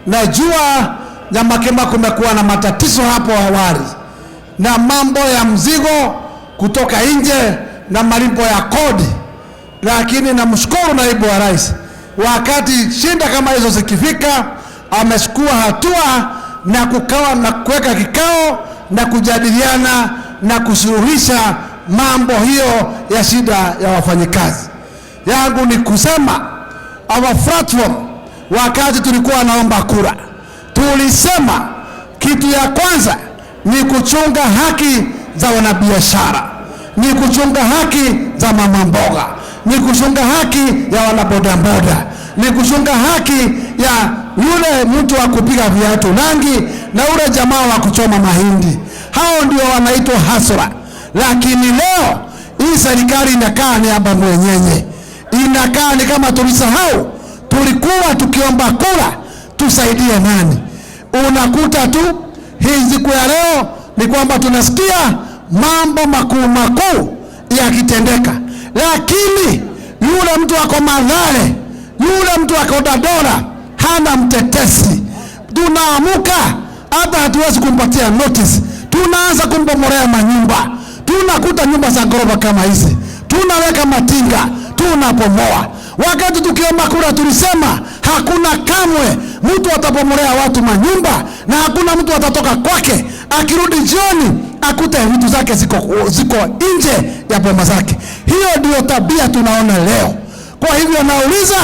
Najua Nyamakima kumekuwa na matatizo hapo awali na mambo ya mzigo kutoka nje na malipo ya kodi, lakini namshukuru naibu wa rais, wakati shinda kama hizo zikifika, amechukua hatua na kukawa na kuweka kikao na kujadiliana na kusuluhisha mambo hiyo ya shida ya wafanyikazi. Yangu ni kusema our platform, wakati tulikuwa naomba kura, tulisema kitu ya kwanza ni kuchunga haki za wanabiashara, ni kuchunga haki za mama mboga, ni kuchunga haki ya wanabodaboda, ni kuchunga haki ya yule mtu wa kupiga viatu rangi na yule jamaa wa kuchoma mahindi. Hao ndio wanaitwa hasra. Lakini leo hii serikali inakaa ni aba mwenyenye, inakaa ni kama tulisahau tulikuwa tukiomba kura tusaidie nani. Unakuta tu hii siku ya leo ni kwamba tunasikia mambo makuu makuu yakitendeka, lakini yule mtu ako Mathare, yule mtu ako Dandora hana mtetesi. Tunaamuka hata hatuwezi kumpatia notice, tunaanza kumbomolea manyumba, tunakuta nyumba za ghorofa kama hizi, tunaweka matinga, tunapomoa. Wakati tukiomba kura tulisema hakuna kamwe mtu atapomolea watu manyumba na hakuna mtu atatoka kwake akirudi jioni akute vitu zake ziko nje ya boma zake. Hiyo ndio tabia tunaona leo. Kwa hivyo nauliza,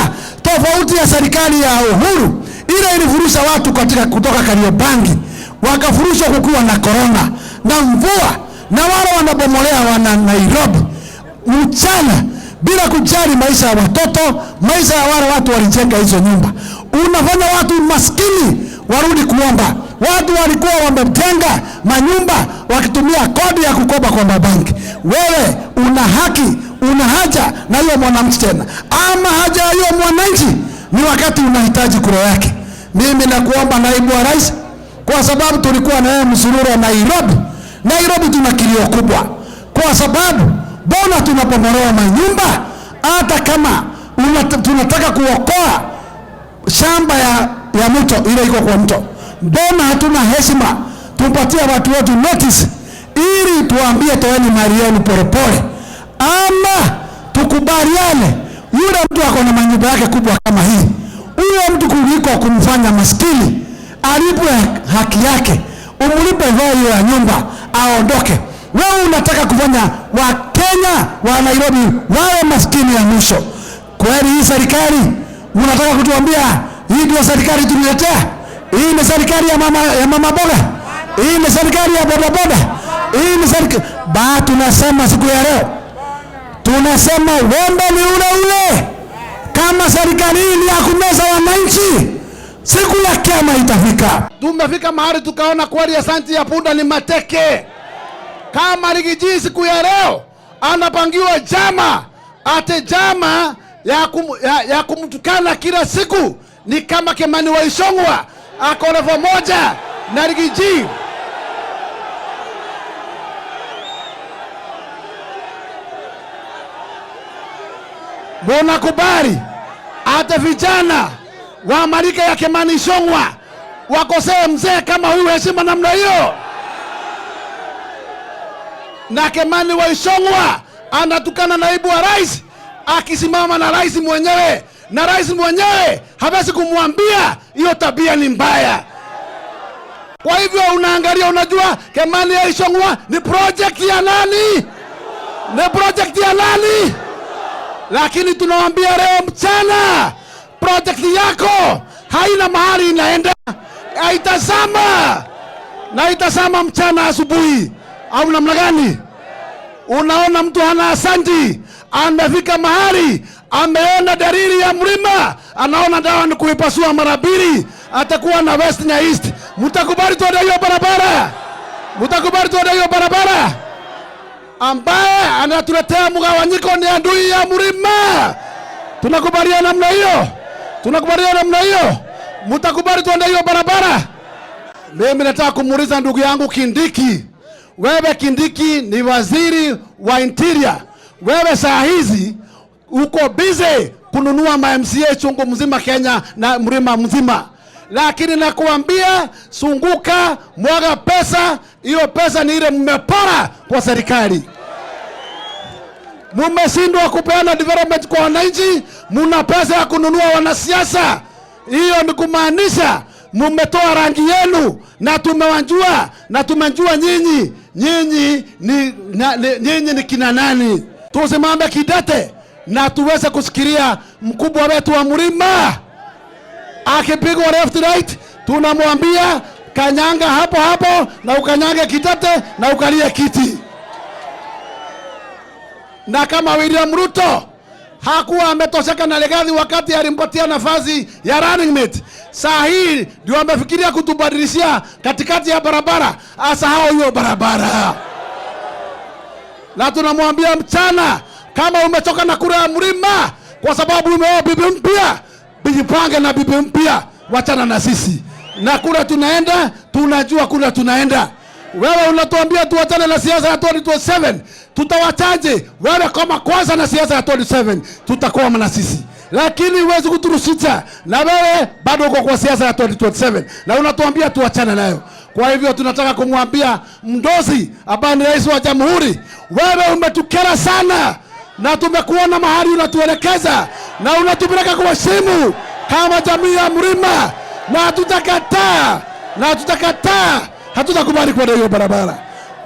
tofauti ya serikali ya Uhuru ile ilifurusha watu katika kutoka Kariobangi, wakafurushwa kukiwa na korona na mvua, na wale wanabomolea wana Nairobi mchana bila kujali maisha ya watoto, maisha ya wale watu walijenga hizo nyumba. Unafanya watu maskini warudi kuomba. Watu walikuwa wamejenga manyumba wakitumia kodi ya kukopa kwa mabanki. Wewe una haki, una haja na hiyo mwananchi tena, ama haja ya hiyo mwananchi ni wakati unahitaji kura yake. Mimi nakuomba naibu wa rais, kwa sababu tulikuwa na yeye msururu wa Nairobi. Nairobi tuna kilio kubwa, kwa sababu mbona tunapomolewa manyumba? Hata kama tunataka kuokoa shamba ya mto ile iko kwa mto, mbona hatuna heshima? Tupatie watu wetu notice ili tuambie toeni mali yenu polepole, ama tukubaliane yule mtu ako na manyumba yake kubwa kama hii, huyo mtu kuliko kumfanya maskini, alipwe haki yake, umlipe value ya nyumba aondoke. Wewe unataka kufanya Wakenya wa Nairobi wawe maskini ya mwisho. Kweli hii serikali mnataka kutuambia hii ndio serikali tuliletea? Hii ni serikali ya mama boga? Hii ni serikali ya bodaboda? Hii ni serikali ba? Tunasema siku ya leo, tunasema wembe ni ule ule. Kama serikali hii ni ya kumeza wananchi, siku ya kiama itafika. Tumefika mahali tukaona kweli asanti ya punda ni mateke. Kama Riggy G siku ya leo anapangiwa jama, ate jama ya kumtukana kila siku, ni kama Kimani wa Ichung'wah ako level moja na Riggy G. Munakubali ate vijana wa marika ya Kimani Ichung'wah wakosee mzee kama huyu heshima namna hiyo? Na Kimani wa Ichung'wah anatukana naibu wa rais akisimama na rais mwenyewe, na rais mwenyewe hawezi kumwambia hiyo tabia ni mbaya. Kwa hivyo unaangalia, unajua Kimani wa Ichung'wah ni project ya nani? Ni project ya nani? Lakini tunawaambia leo mchana, project yako haina mahali inaenda, haitazama na itazama mchana asubuhi, au namna gani? Unaona mtu hana asanti, amefika mahali ameona dalili ya mlima, anaona dawa ni kuipasua mara mbili, atakuwa na west na east. Mtakubali tuende hiyo barabara? Mtakubali tuende hiyo barabara? Ambaye anatuletea mgawanyiko ni adui ya mlima. Tunakubaliana namna hiyo? Tunakubaliana namna hiyo? Mtakubali tuende hiyo barabara? Mimi nataka kumuuliza ndugu yangu Kindiki. Wewe Kindiki ni waziri wa interior. Wewe saa hizi uko busy kununua ma MCA chungu mzima Kenya na mlima mzima. Lakini nakuambia, sunguka, mwaga pesa. Hiyo pesa ni ile mmepora kwa serikali. Mumeshindwa kupeana development kwa wananchi, muna pesa ya kununua wanasiasa. Hiyo ni kumaanisha mumetoa rangi yenu, na tumewajua na tumejua nyinyi nyinyi ni kina nani. Tusimame kidete na tuweze kusikiria mkubwa wetu wa mlima akipigwa left right, tunamwambia kanyanga hapo hapo na ukanyange kidete na ukalie kiti. Na kama William Ruto hakuwa ametosheka na Rigathi wakati alimpatia nafasi ya running mate, saa hii ndio amefikiria kutubadilishia katikati ya barabara. Asahau hiyo barabara. Na tunamwambia mchana, kama umechoka na kura ya mlima kwa sababu umeoa bibi mpya, jipange na bibi mpya, wachana na sisi. Na kura tunaenda, tunajua kura tunaenda. Wewe unatuambia tuachane na siasa ya 2027, tutawachaje? Wewe kama kwanza na siasa ya 2027, tutakwama na sisi. Lakini huwezi kuturusisha, na wewe bado uko kwa siasa ya 2027 na unatuambia tuachane nayo. Kwa hivyo tunataka kumwambia Mdozi ambaye ni rais wa jamhuri, wewe umetukera sana na tumekuona mahali unatuelekeza na unatupeleka kwa simu kama jamii ya mlima, na hatutakataa, na hatutakataa, hatutakubali kwenda hiyo barabara.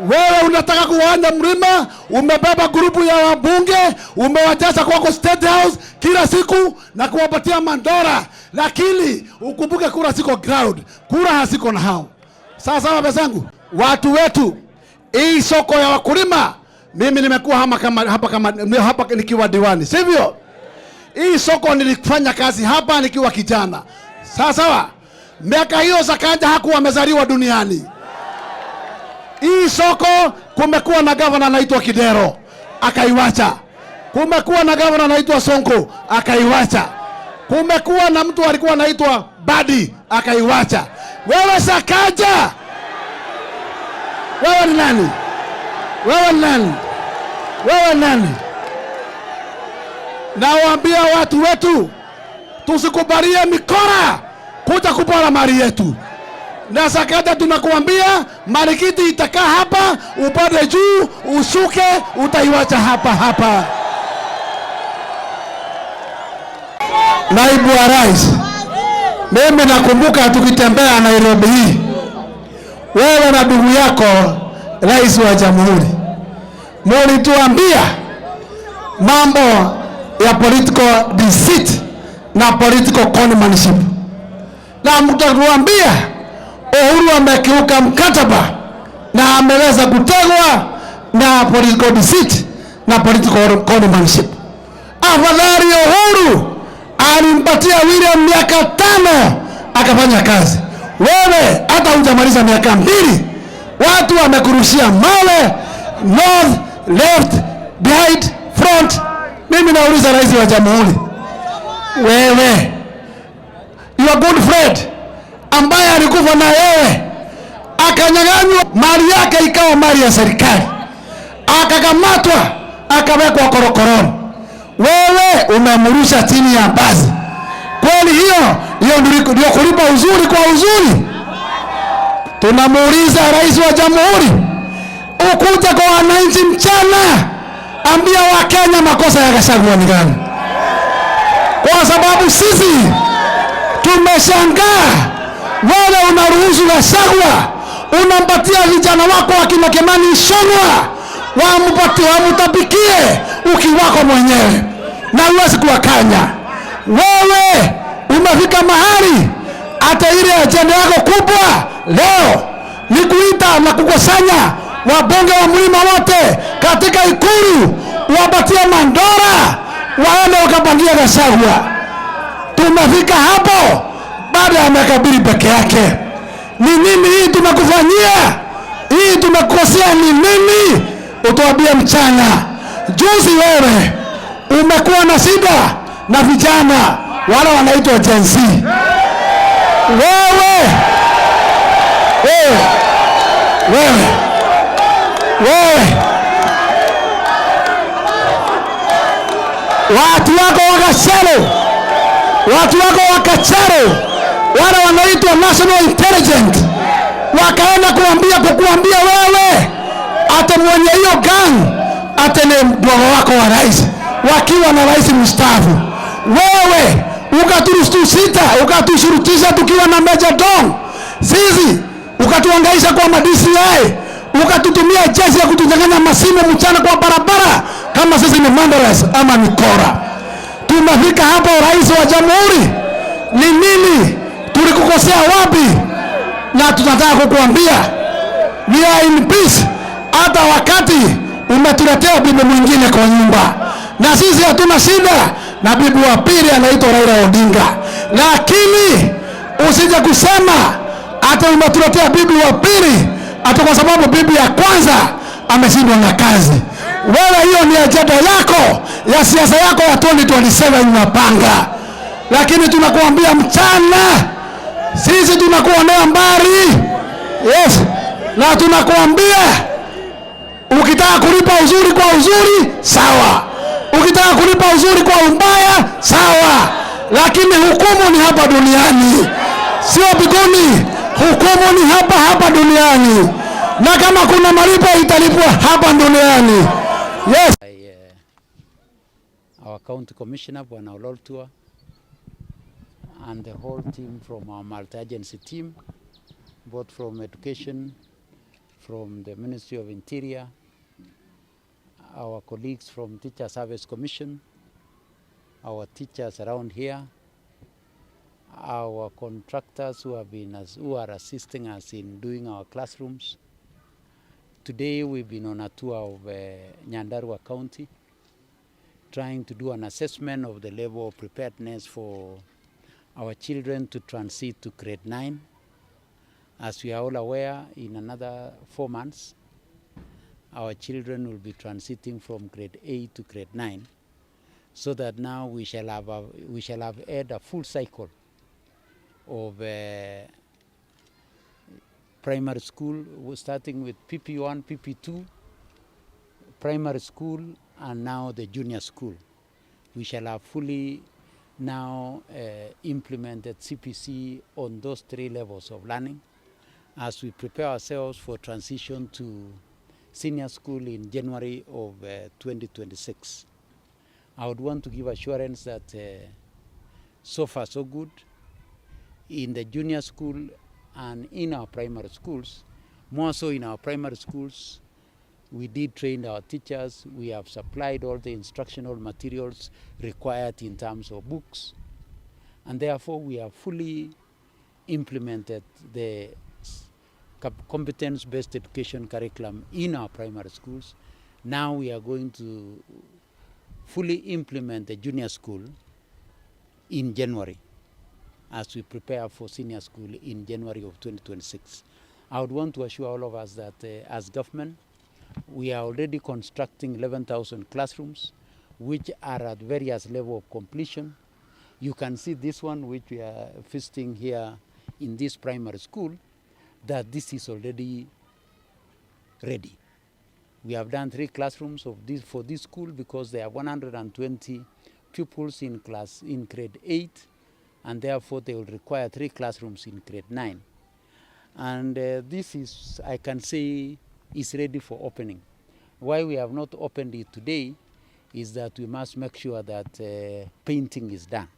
Wewe unataka kuanda mlima, umebeba grupu ya wabunge, umewajaza kwako State House kila siku na kuwapatia mandora, lakini ukumbuke kura ziko ground, kura haziko na hao. Sasa wapezangu, watu wetu, hii soko ya wakulima, mimi nimekuwa hapa nikiwa diwani, sivyo? Hii soko nilifanya kazi hapa nikiwa kijana. Sawa sawa. Miaka hiyo Sakaja hakuwa amezaliwa duniani. Hii soko kumekuwa na gavana anaitwa Kidero, akaiwacha. Kumekuwa na gavana anaitwa Sonko, akaiwacha. Kumekuwa na mtu alikuwa anaitwa Badi, akaiwacha. Wewe Sakaja, wewe ni nani? Wewe ni nani? Wewe ni nani? Nawaambia watu wetu, tusikubalie mikora kuja kupora mali yetu. Na Sakaja tunakuambia marikiti itakaa hapa, upande juu, ushuke, utaiwacha hapa hapa. Naibu wa Rais, mimi nakumbuka tukitembea Nairobi hii, wewe na ndugu yako Rais wa Jamhuri mulituambia mambo ya political deceit na political conmanship, na mtatuambia Uhuru amekiuka mkataba na ameweza kutegwa na political deceit na political conmanship. Afadhali Uhuru alimpatia William miaka 5 akafanya kazi, wewe hata hujamaliza miaka 2, watu wamekurushia mawe north, left, behind, front. Mimi nauliza Rais wa Jamhuri, wewe your good friend ambaye alikufa na wewe akanyang'anywa mali yake ikawa mali ya serikali, akakamatwa akawekwa korokoroni, wewe umemrusha chini ya basi. Kweli hiyo hiyo ndio kulipa uzuri kwa uzuri? Tunamuuliza Rais wa Jamhuri, ukuja kwa wananchi mchana, ambia Wakenya makosa ya Gachagua ni gani? Kwa sababu sisi tumeshangaa, wewe unaruhusu Gachagua, unampatia vijana wako akina Kimani Ichung'wah wamtapikie uki wako mwenyewe, na huwezi kuwakanya. Wewe umefika mahali hata ile ajenda yako kubwa leo ni kuita na kukusanya wabunge wa mlima wote katika Ikulu, wapatie mandora waende wakapangia Gachagua. Tumefika hapo baada ya miaka 2 peke yake. Ni nini hii tumekufanyia? Hii tumekukosea ni nini? Utuambie mchana. Juzi wewe umekuwa na shida na vijana wale wanaitwa Gen Z. Wewe, wewe, wewe, wewe, watu wako wa Gachero, watu wako wa Kachero Wale wanaitwa National Intelligence wakaenda kukuambia wewe ate mwenye hiyo gang ate ni mdogo wako wa rais, wakiwa na rais mstaafu. Wewe ukaturutusita ukatushurutisha tukiwa na Mejja Dong, sisi ukatuangaisha kwa ma DCI, ukatutumia jeshi ya kutunyang'anya masimu mchana kwa barabara kama sisi ni murderers ama ni kora. Tumefika hapo, rais wa jamhuri, ni nini tulikukosea wapi? Na tunataka kukuambia we are in peace, hata wakati umetuletea bibi mwingine kwa nyumba, na sisi hatuna shida na bibi wa pili anaitwa Raila Odinga, lakini usije kusema hata umetuletea bibi wa pili hata kwa sababu bibi ya kwanza ameshindwa na kazi. Wewe, hiyo ni ajenda yako ya siasa yako ya 2027 unapanga, lakini tunakuambia mchana, sisi tunakuonea mbali, yes, na tunakuambia ukitaka kulipa uzuri kwa uzuri sawa, ukitaka kulipa uzuri kwa ubaya sawa, lakini hukumu ni hapa duniani, sio mbinguni. Hukumu ni hapa hapa duniani, na kama kuna malipo italipwa hapa duniani. Yes. By our county commissioner, Bwana Ololtua, and the whole team from our multi-agency team, both from education, from the Ministry of Interior, our colleagues from Teacher Service Commission, our teachers around here, our contractors who are assisting us in doing our classrooms. Today we've been on a tour of Nyandarua County, trying to do an assessment of the level of preparedness for our children to transit to grade 9. As we are all aware, in another 4 months, our children will be transiting from grade 8 to grade 9, so that now we shall have had a full cycle of primary school, starting with PP1, PP2, primary school, and now the junior school. We shall have fully now implemented CBC on those three levels of learning as we prepare ourselves for transition to senior school in January of 2026. I would want to give assurance that so far so good in the junior school and in our primary schools. More so in our primary schools, we did train our teachers. We have supplied all the instructional materials required in terms of books. And therefore, we have fully implemented the competence-based education curriculum in our primary schools. Now we are going to fully implement the junior school in January as we prepare for senior school in January of 2026. I would want to assure all of us that as government, we are already constructing 11,000 classrooms, which are at various level of completion. You can see this one, which we are visiting here in this primary school, that this is already ready. We have done three classrooms of this for this school because there are 120 pupils in class in grade 8, and therefore they will require three classrooms in grade 9. And this is, I can say, is ready for opening. Why we have not opened it today is that we must make sure that painting is done.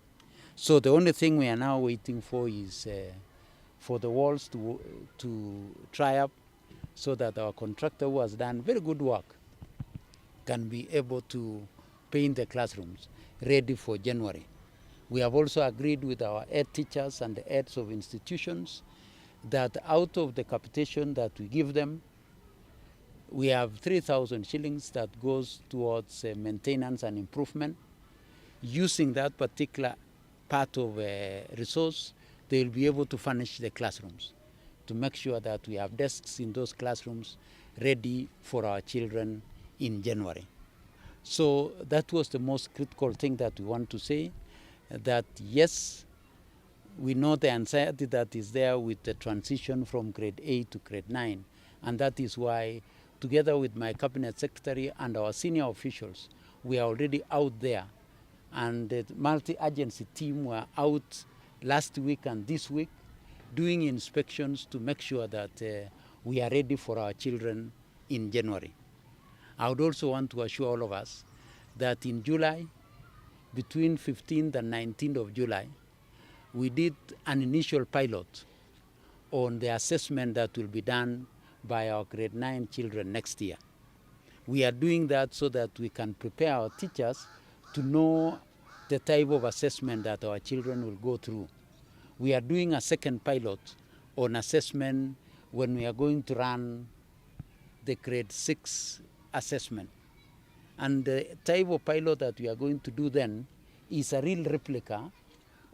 So the only thing we are now waiting for is for the walls to dry up so that our contractor, who has done very good work, can be able to paint the classrooms ready for January. We have also agreed with our head teachers and the heads of institutions that out of the capitation that we give them, we have 3,000 shillings that goes towards maintenance and improvement. Using that particular part of resource, they will be able to furnish the classrooms to make sure that we have desks in those classrooms ready for our children in January. So that was the most critical thing that we want to say, that yes, we know the anxiety that is there with the transition from grade 8 to grade 9, and that is why, together with my cabinet secretary and our senior officials, we are already out there, and the multi-agency team were out last week and this week doing inspections to make sure that we are ready for our children in January. I would also want to assure all of us that in July, between 15th and 19th of July, we did an initial pilot on the assessment that will be done by our grade 9 children next year. We are doing that so that we can prepare our teachers to know the type of assessment that our children will go through. We are doing a second pilot on assessment when we are going to run the grade 6 assessment. And the type of pilot that we are going to do then is a real replica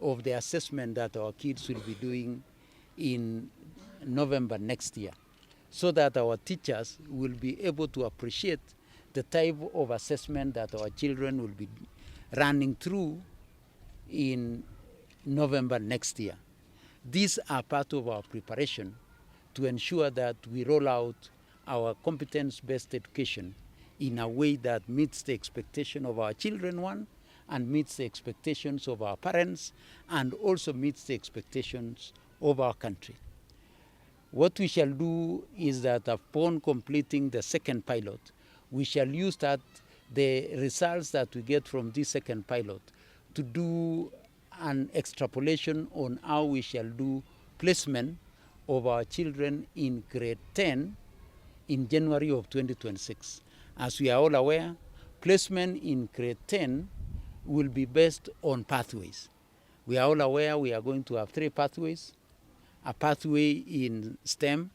of the assessment that our kids will be doing in November next year, so that our teachers will be able to appreciate the type of assessment that our children will be running through in November next year. These are part of our preparation to ensure that we roll out our competence-based education in a way that meets the expectation of our children, one, and meets the expectations of our parents, and also meets the expectations of our country. What we shall do is that upon completing the second pilot, we shall use that the results that we get from this second pilot to do an extrapolation on how we shall do placement of our children in grade 10 in January of 2026. As we are all aware, placement in grade 10 will be based on pathways. We are all aware we are going to have three pathways: a pathway in STEM,